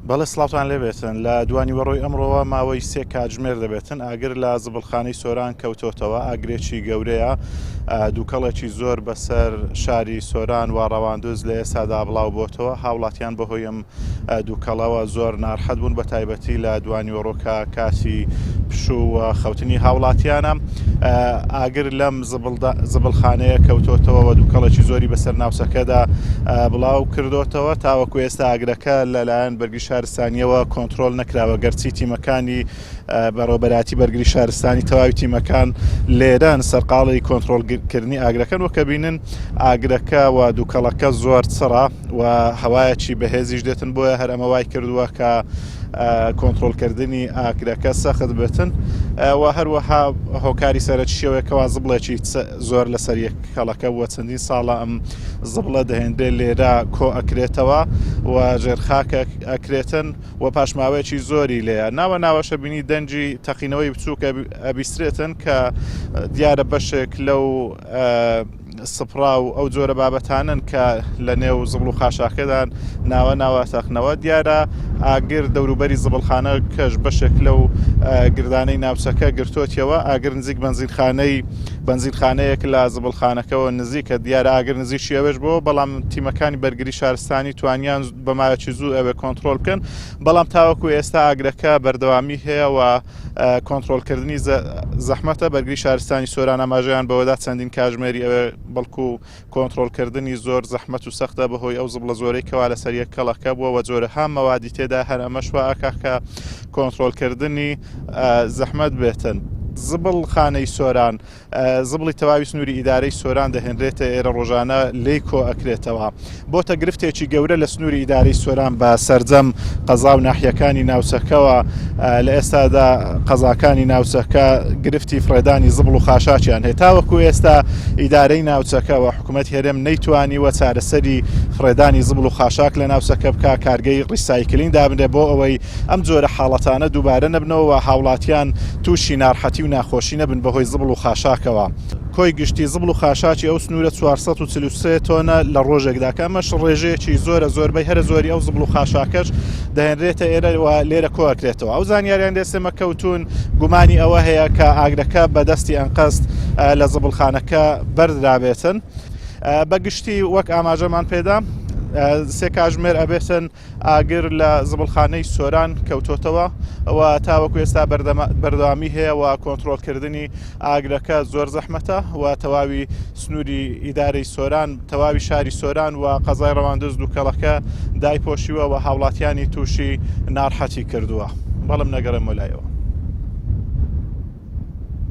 بەڵێ سڵاوتان لێبێتن لە دوانیوەڕۆی ئەمڕۆوە ماوەی سێ کاتژمێر دەبێتن ئاگر لە زبڵخانەی سۆران کەوتۆتەوە ئاگرێکی گەورەیە دووکەڵێکی زۆر بەسەر شاری سۆران و ڕەواندوز لە ئێستادا بڵاو بۆتەوە هاوڵاتیان بەهۆی ئەم دووکەڵەوە زۆر نارحەت بوون بە تایبەتی لە دوانیوەڕۆ کە کاتی پشوو و خەوتنی هاوڵاتیانە ئاگر لەم زبڵخانەیە کەوتۆتەوە و دووکەڵێکی زۆری بەسەر ناوچەکەدا بڵاو کردۆتەوە تاوەکو ئێستا ئاگرەکە لەلایەن بەرگری شارستانیەوە کۆنترۆل نەکراوە گەرچی تیمەکانی بەڕێوەبەرایەتی بەرگری شارستانی تەواوی تیمەکان لێرەن سەرقاڵی کۆنترۆڵکردنی ئاگرەکەن وەکە بینن ئاگرەکە و دووکەڵەکە زۆر چڕە و هەوایەکی بەهێزیش دێتن بۆیە هەر ئەمە وای کردووە کە کۆنترۆڵکردنی ئاگرەکە سەخت بێتن و هەروەها هۆکاری سەرەکیشەوەی کەوا زبڵێکی زۆر لەسەر یەک کەڵەکە بووە چەندین ساڵە ئەم زبڵە دەهێنرێت لێرە کۆ ئەکرێتەوە و ژێرخاکە ئەکرێتن و پاشماوەیەکی زۆری لێیە ناوە ناوەشە بینی دەنگی تەقینەوەی بچووک ئەبیسترێتن کە دیارە بەشێک لەو سپڕا و ئەو جۆرە بابەتانەن کە لە نێو زبڵ و خاشاکەدان ناوە ناوە تەقنەوە دیارە ئاگر دەوروبەری زبڵخانە کەش بەشێک لەو گردانەی ناوچەکە گرتۆتیەوە ئاگر نزیک بەنزینخانەی بەنزینخانەیەک لە زبڵخانەکەەوە نزیکە دیارە ئاگر نزیکی ئەوێش بۆ بەڵام تیمەکانی بەرگری شارستانی توانیان بە ماوەکی زوو ئەوێ کۆنترۆل بکەن بەڵام تاوەکو ئێستا ئاگرەکە بەردەوامی هەیە و کۆنترۆلکردنی زەحمەتە بەرگری شارستانی سۆران ئاماژەیان بەوەدا چەندین کاژمێری ئەوێ بەڵکو کۆنترۆلکردنی زۆر زەحمەت و سەختە بەهۆی ئەو زبڵە زۆرەی کەوا لەسەر یەک کەڵەکە بووە و جۆرەها مەوادی تێدا هەر ئەمەش وا ئەکا کە کۆنترۆلکردنی زەحمەت بێتن. زبڵ خانەی سۆران زبڵی تەواوی سنووری ئیدارەی سۆران دەهێنرێتە ئێرە ڕۆژانە لێی کۆ ئەکرێتەوە بۆتە گرفتێکی گەورە لە سنووری ئیدارەی سۆران بە سەرجەم قەزا و ناحیەکانی ناوچەکەوە لە ئێستادا قەزاکانی ناوچەکە گرفتی فڕێدانی زبڵ و خاشاکیان هەیە تاوەکو ئێستا ئیدارەی ناوچەکە و حکوومەت هەرێم نەیتوانیوە چارەسەری فڕێدانی زبڵ و خاشاک لە ناوچەکە بکا کارگەی ڕیسایکلین دابنرێ بۆ ئەوەی ئەم جۆرە حاڵەتانە دووبارە نەبنەوە و هاوڵاتیان تووشی نارحەتی و ناخۆشی نەبن بەهۆی زبڵ و خاشاکەوە. کۆی گشتی زبڵ و خاشاکی ئەو سنوورە 443 تۆنە لە ڕۆژێکدا کە ئەمەش ڕێژەیەکی زۆرە زۆربەی هەرە زۆری ئەو زبڵ و خاشاکەش دەهێنرێتە ئێرە و لێرە کۆئەکرێتەوە ئەو زانیاریان دەستێمە کەوتون گومانی ئەوە هەیە کە ئاگرەکە بە دەستی ئەنقەست لە زبڵخانەکە بەردرابێتن بە گشتی وەک ئاماژەمان پێدا سێ کاژمێر ئەبێتن ئاگر لە زبڵخانەی سۆران کەوتۆتەوە و تاوەکو ئێستا بەردەوامی هەیە و کۆنترۆڵکردنی ئاگرەکە زۆر زەحمەتە و تەواوی سنووری ئیدارەی سۆران تەواوی شاری سۆران و قەزای ڕەواندز دووکەڵەکە دایپۆشیوە و هاوڵاتیانی تووشی ناڕحەتی کردووە. بەڵم نەگەڕێمەوە لایەوە.